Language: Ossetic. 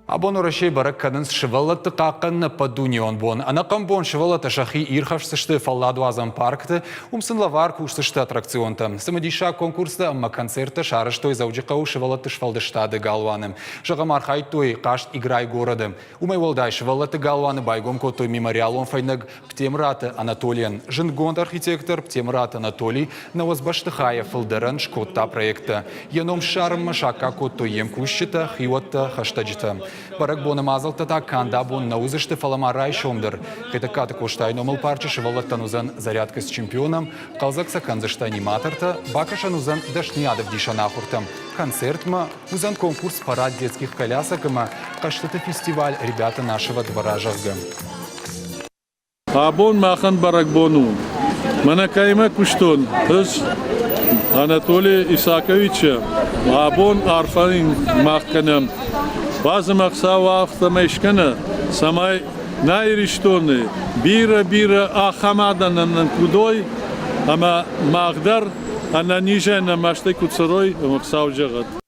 Абон Уӕрӕсейы бӕрӕг кӕнынц сывӕллӕтты хъахъхъӕныны ӕппӕтдунеон бон. Ӕнӕхъӕн бон сывӕллӕттӕ сӕхи ирхӕфсдзысты фӕлладуадзӕн паркты, уым сын лӕвар кусдзысты аттракционтӕ. Цымыдисаг конкурстӕ ӕмӕ концерттӕ сарӕзтой Дзӕуджыхъӕуы сывӕллӕтты сфӕлдыстады галуаны. Зӕгъӕм, архайдтой хъазт «Играй городы». Уымӕй уӕлдай сывӕллӕтты галуаны байгом кодтой мемориалон фӕйнӕг Птемыраты Анатолийӕн. Зындгонд архитектор Птемыраты Анатолий науӕдз бӕстыхайӕ фылдӕрӕн скодта проекттӕ. Йӕ ном ссарынмӕ саккаг кодтой йе мкусджытӕ, хиуӕттӕ, хӕстӕджытӕ. Бӕрӕгбоны мадзӕлттӕ та канд абон нӕ уыдзысты, фӕлӕ ма райсом дӕр. Хетӕгкаты Къостайы номыл парчы сывӕллӕттӕн уыдзӕн зарядкӕ с чемпионом, хъӕлдзӕг сӕ кӕндзысты аниматортӕ, бакӕсӕн уыдзӕн дӕсныйадӕвдисӕн ахуыртӕм, концертмӕ, уыдзӕн конкурс «Парад детских колясок» ӕмӕ хъӕзтыты фестиваль «Ребята нашего двора», зӕгъгӕ. Абон махӕн бӕрӕгбон у. Мӕнӕ кӕимӕ куыстон, ӕз Анатолий Исаковичы абон арфӕ мах кӕнӕм. Базым ӕхсӕв афтӕмӕй скӕны, цӕмӕй нӕ Иристоны бирӕ-бирӕ ахӕм адӕмӕн куыд уой, ӕмӕ мах дӕр ӕнӕнизӕй нӕ мӕстӕй куы цӕрой, ӕмӕ Хуыцау зӕгъӕд.